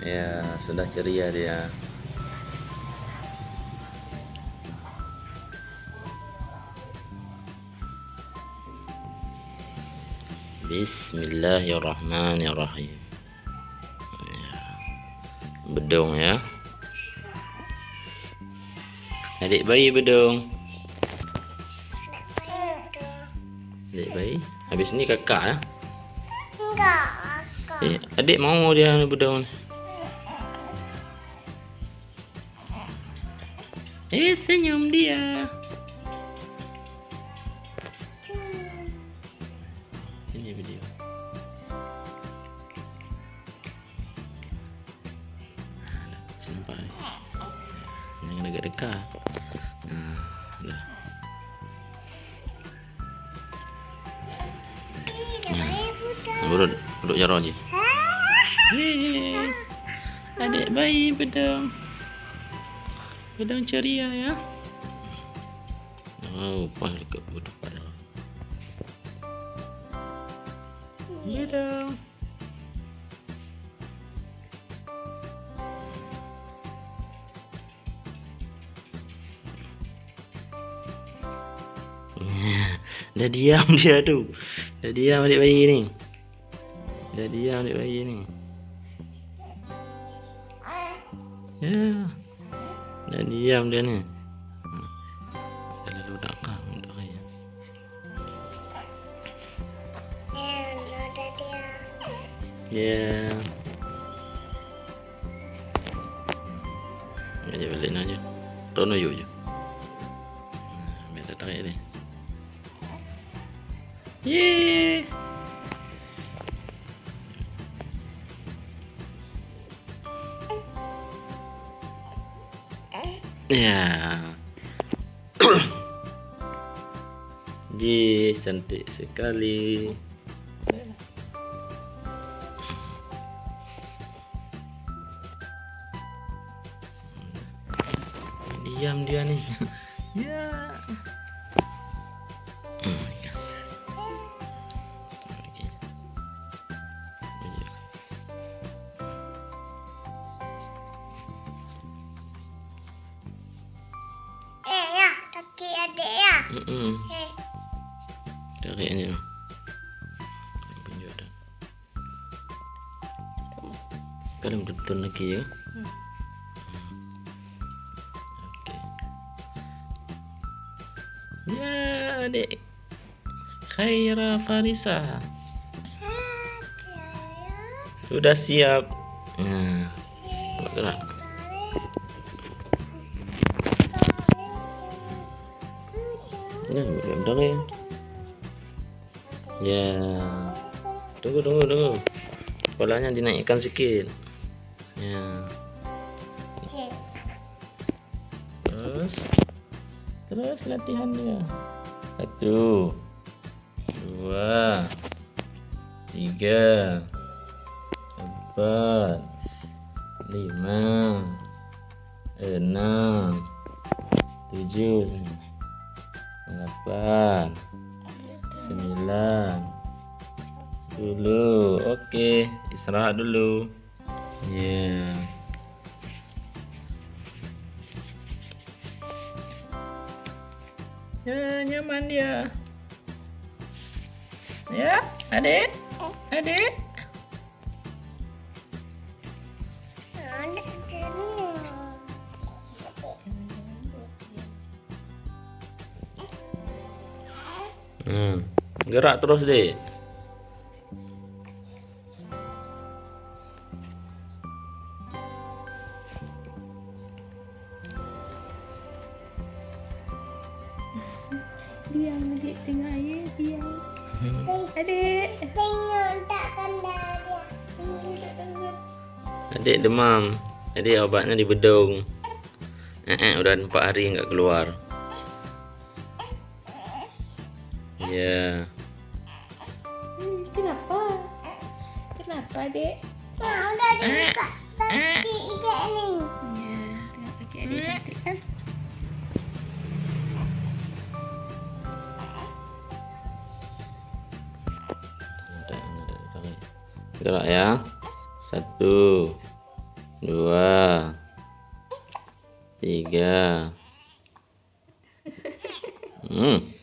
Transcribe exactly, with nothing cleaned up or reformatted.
Ya, sudah ceria dia. Bismillahirrahmanirrahim. Ya. Beudông ya. Adék bayi beudông. Adék bayi. Habis ni kakak ya. Enggak, kakak. Eh, adék mau dia ni beudông ni. Eh, senyum dia. Sini video. Nampak ni. Jangan dekat-dekat. Nah, dah. Nah, duduk, duduk jaroe je. Yeay. Adék bayi beudông. Beudông ceria ya. Oh, pas dekat beudông. Beudông. Dah diam dia tu. Dah diam adék bayi ni. Dah diam adék bayi ni. Ya. Dah diam dia ni. Dah lalu dak kah, dak kah ya. Ya. Ayo balik na je. Tono yuk je. Biar tak tarik ni. Yeay. Ya. Jih, cantik sekali. Diam dia ni. Ya. Hmm, ya. Okey. Ya. Eh, ya, kaki adék ya. Mm-mm. Eh. Tarik ni. Tunjuk dah. Kalau betul lagi ya. Hmm. Okey. Ya, adék. Khaira Farisa. Sudah siap. Nah. Gerak. Nah, gerak dah ya. Ya. Tunggu, tunggu, tunggu. Kepalanya dinaikkan sikit. Ya. Terus, terus latihan dia. Satu, dua, tiga, empat, lima, enam, tujuh, lapan, sembilan, sepuluh. Oke, istirahat dulu. Ya. Ya, nyaman dia. Ya, adék? Adék? Hmm. Gerak terus, Dek. Diam, adék, tengok ayah, diam. Adék. Tengok tak kena dia. Adék demam. Adék obatnya di bedong. Eh, eh, udah empat hari nggak keluar. Ya. Hmm, kenapa? Kenapa, Dek? Nah, udah dibuka kaki Dek ni. Ya, tengok kaki Adik cantik kan? Gerak ya. Satu, Dua. Tiga. Hmm.